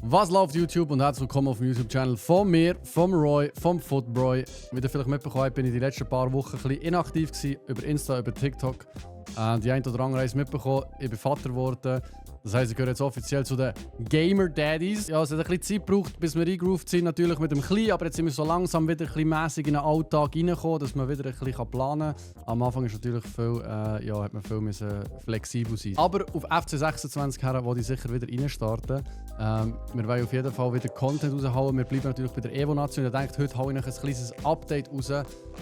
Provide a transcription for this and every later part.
Was läuft YouTube und herzlich willkommen auf dem YouTube-Channel von mir, vom Roy, vom Footboy. Wie ihr vielleicht mitbekommen habt, bin ich die letzten paar Wochen ein bisschen inaktiv gewesen, über Insta, über TikTok. Die eine oder andere haben es mitbekommen, ich bin Vater geworden. Das heisst, ich gehöre jetzt offiziell zu den Gamer Daddies. Ja, es hat ein bisschen Zeit gebraucht, bis wir eingegroovt sind, natürlich mit dem Kleinen, aber jetzt sind wir so langsam wieder ein bisschen mässig in den Alltag reingekommen, dass man wieder ein bisschen planen kann. Am Anfang ist natürlich viel, hat man viel flexibel sein. Aber auf FC 26 her, wo die sicher wieder reinstarten. Wir wollen auf jeden Fall wieder Content raushauen. Wir bleiben natürlich bei der Evo-Nation. Ich denke, heute haue ich noch ein kleines Update raus.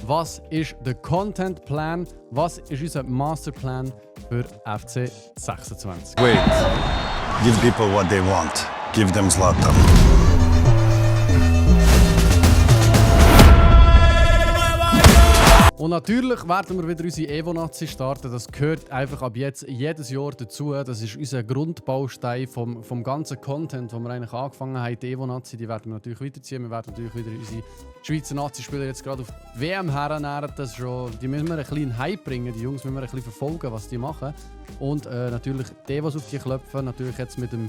Was ist der Content-Plan? Was ist unser Masterplan für FC 26? Wait. Give people what they want. Give them Zlatan. Und natürlich werden wir wieder unsere Evo-Nazi starten. Das gehört einfach ab jetzt jedes Jahr dazu. Das ist unser Grundbaustein vom ganzen Content, den wir eigentlich angefangen haben. Die Evo-Nazi, die werden wir natürlich weiterziehen. Wir werden natürlich wieder unsere Schweizer Nazi-Spieler jetzt gerade auf die WM hernehmen. Die müssen wir ein bisschen in Hype bringen. Die Jungs müssen wir ein bisschen verfolgen, was die machen. Und natürlich die Evos auf die klopfen. Natürlich jetzt mit dem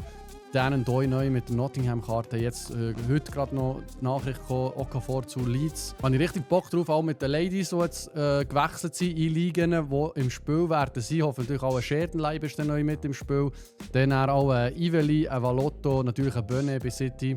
Dan Doi neu mit der Nottingham-Karte. Jetzt heute gerade noch die Nachricht gekommen, Okafor zu Leeds. Da habe ich richtig Bock drauf, auch mit den Ladies, die jetzt gewechselt sind in Ligen, die im Spiel werden sein. Ich hoffe natürlich auch ein Scherdenleib ist dann neu mit im Spiel. Dann auch ein Iveli, ein Valotto, natürlich ein Böne bei City.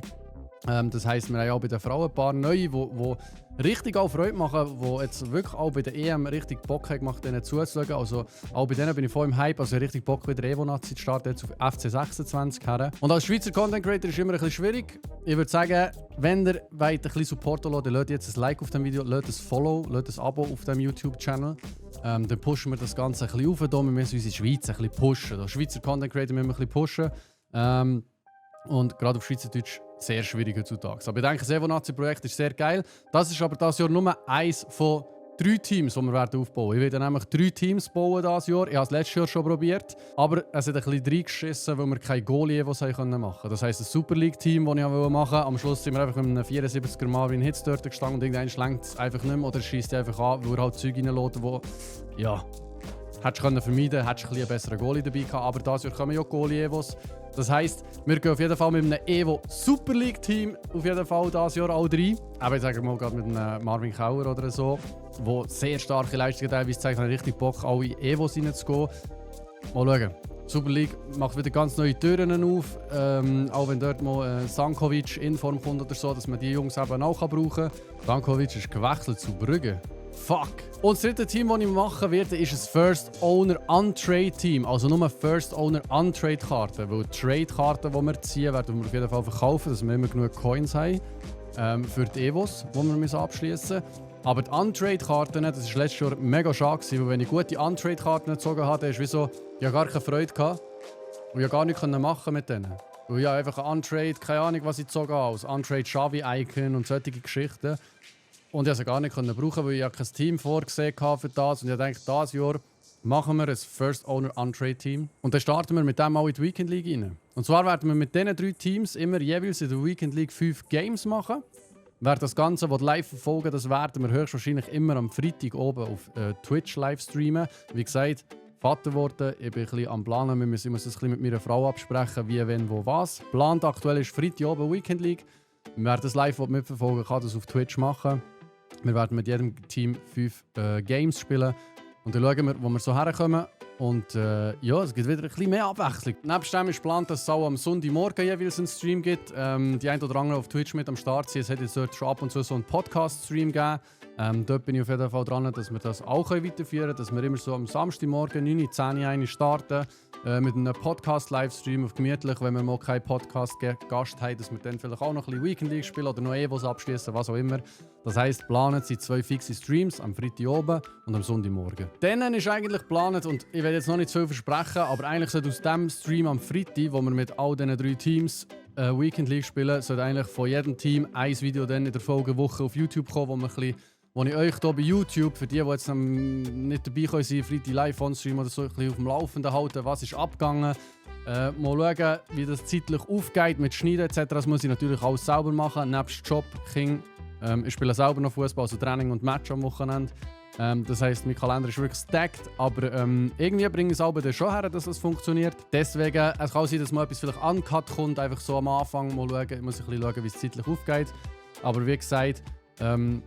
Das heisst, wir haben auch bei den Frauen ein paar neue, die richtig auch Freude machen, die jetzt wirklich auch bei der EM richtig Bock haben gemacht, denen zuzuschauen. Also auch bei denen bin ich voll im Hype, also richtig Bock wieder Evo-Nazi zu starten, jetzt auf FC 26 her. Und als Schweizer Content Creator ist es immer ein bisschen schwierig. Ich würde sagen, wenn ihr ein bisschen Support wollt, dann lasst jetzt ein Like auf dem Video, lasst ein Follow, lasst ein Abo auf dem YouTube-Channel. Dann pushen wir das Ganze ein bisschen auf. Wir müssen unsere Schweiz ein bisschen pushen. Als Schweizer Content Creator müssen wir ein bisschen pushen. Und gerade auf Schweizerdeutsch sehr schwierig heutzutage. Aber ich denke, das Evo-Nazi-Projekt ist sehr geil. Das ist aber dieses Jahr nur eins von 3 Teams, die wir aufbauen werden. Ich werde nämlich 3 Teams bauen dieses Jahr. Ich habe es letztes Jahr schon probiert. Aber es hat ein bisschen reingeschissen, weil wir keine Goalie-Evos machen konnten. Das heisst, ein Super League-Team, das ich machen wollte. Am Schluss sind wir einfach mit einem 74er Marvin Hitz dort gestanden und irgendwann schlenkt es einfach nicht mehr oder schießt einfach an, weil er halt Zeug reinlässt, die ja, hättest du vermeiden können, hättest du einen besseren Goalie dabei gehabt. Aber dieses Jahr kommen ja Goalie-Evos. Das heisst, wir gehen auf jeden Fall mit einem Evo Super League Team auf jeden Fall dieses Jahr auch rein. Aber ich sage mal gerade mit einem Marvin Kauer oder so, der sehr starke Leistungen teilweise zeigt, hat richtig Bock, auch in Evos reinzugehen. Mal schauen. Super League macht wieder ganz neue Türen auf. Auch wenn dort mal Sankovic in Form kommt oder so, dass man die Jungs eben auch brauchen kann. Sankovic ist gewechselt zu Brügge. Fuck! Und das dritte Team, das ich machen werde, ist ein First Owner Untrade Team. Also nur First Owner Untrade Karten. Weil die Trade Karten, die wir ziehen, werden wir auf jeden Fall verkaufen, dass wir immer genug Coins haben für die Evos, die wir abschließen müssen. Aber die Untrade Karten, das war letztes Jahr mega schade, weil wenn ich gute Untrade Karten gezogen habe, ist wie so, ich hatte gar keine Freude gehabt und ich gar nichts machen mit denen. Weil ich einfach ein Untrade, keine Ahnung, was ich gezogen habe, als Untrade Xavi Icon und solche Geschichten. Und ich konnte es gar nicht brauchen, weil ich ja kein Team vorgesehen habe für das. Und ich dachte, dieses Jahr machen wir ein First Owner Untrade Team. Und dann starten wir mit dem auch in die Weekend League rein. Und zwar werden wir mit diesen 3 Teams immer jeweils in der Weekend League 5 Games machen. Wer das Ganze live verfolgen, das werden wir höchstwahrscheinlich immer am Freitag oben auf Twitch live streamen. Wie gesagt, Vater geworden, ich bin ein bisschen am Planen. Ich muss das ein bisschen mit meiner Frau absprechen, wie, wenn, wo, was. Plant aktuell ist Freitag oben Weekend League. Wer das live mitverfolgen kann, das auf Twitch machen. Wir werden mit jedem Team 5 Games spielen und dann schauen wir, wo wir so herkommen. Und ja, es gibt wieder ein bisschen mehr Abwechslung. Nebst dem ist geplant, dass es auch am Sonntagmorgen jeweils einen Stream gibt. Die einen oder anderen auf Twitch mit am Start sind. Es hat jetzt dort schon ab und zu so einen Podcast-Stream gegeben. Dort bin ich auf jeden Fall dran, dass wir das auch weiterführen können. Dass wir immer so am Samstagmorgen 9:10 Uhr starten. Mit einem Podcast-Livestream auf gemütlich, wenn wir mal keinen Podcast-Gast haben, dass wir dann vielleicht auch noch ein bisschen Weekend League spielen oder noch Evos abschließen, was auch immer. Das heisst, planen sind 2 fixe Streams, am Freitag oben und am Sonntagmorgen. Dann ist eigentlich geplant, und ich will jetzt noch nicht zu viel versprechen, aber eigentlich sollte aus dem Stream am Freitag, wo wir mit all diesen 3 Teams Weekend League spielen, sollte eigentlich von jedem Team ein Video dann in der Folgewoche auf YouTube kommen, wo ich euch hier bei YouTube, für die jetzt nicht dabei können, sind, Freitag live on Stream oder so, ein bisschen auf dem Laufenden halten, was ist abgegangen. Mal schauen, wie das zeitlich aufgeht mit Schneiden etc. Das muss ich natürlich alles selber machen, nebst Job, Kind. Ich spiele selber noch Fußball, also Training und Match am Wochenende. Das heisst, mein Kalender ist wirklich stacked, aber irgendwie bringe ich es aber schon her, dass es funktioniert. Deswegen, es kann sein, dass mal etwas vielleicht uncut kommt, einfach so am Anfang mal schauen. Ich muss ein bisschen schauen, wie es zeitlich aufgeht. Aber wie gesagt, 3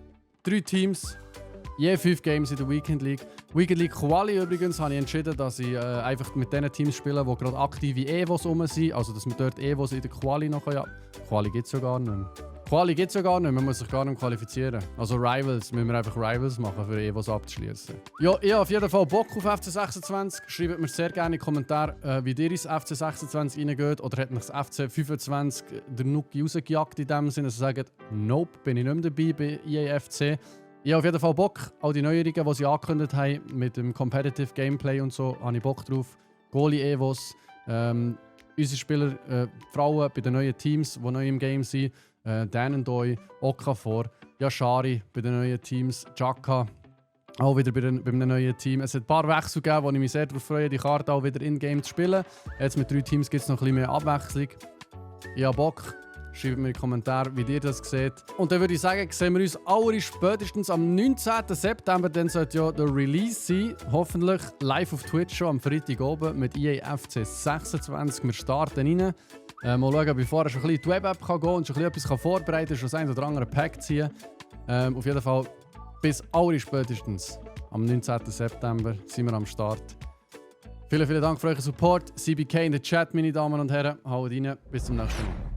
Teams, je 5 Games in der Weekend League. Weekend League Quali übrigens habe ich entschieden, dass ich einfach mit den Teams spiele, die gerade aktive Evos rum sind. Also, dass wir dort Evos in der Quali noch ja. Quali gibt es ja gar nicht mehr. Quali gibt es ja gar nicht, man muss sich gar nicht qualifizieren. Also Rivals, müssen wir einfach Rivals machen, für Evos abzuschließen. Ja, ich habe auf jeden Fall Bock auf FC26. Schreibt mir sehr gerne in die Kommentare, wie ihr ins FC26 reingeht. Oder hat mich das FC25 der Nuki rausgejagt in dem Sinne, dass sie sagen, nope, bin ich nicht mehr dabei bei EAFC. Ich habe auf jeden Fall Bock. All die Neuerungen, die sie angekündigt haben, mit dem Competitive Gameplay und so, habe ich Bock drauf. Goalie-Evos, unsere Spieler, Frauen bei den neuen Teams, die neu im Game sind. Danendoi, Okafor, Yashari bei den neuen Teams, Jaka auch wieder bei einem neuen Team. Es hat ein paar Wechsel gegeben, wo ich mich sehr darauf freue, die Karte auch wieder in-game zu spielen. Jetzt mit 3 Teams gibt es noch ein bisschen mehr Abwechslung. Ich habe Bock. Schreibt mir in die Kommentare, wie ihr das seht. Und dann würde ich sagen, sehen wir uns alle spätestens am 19. September. Dann sollte ja der Release sein. Hoffentlich live auf Twitch schon am Freitag oben mit EAFC 26. Wir starten rein. Mal schauen, ob ich vorher schon ein bisschen in die Web-App gehen kann und schon ein bisschen etwas vorbereiten kann, schon das ein oder andere Pack ziehen. Auf jeden Fall bis alle spätestens am 19. September sind wir am Start. Vielen Dank für euren Support. CBK in den Chat, meine Damen und Herren. Haut rein. Bis zum nächsten Mal.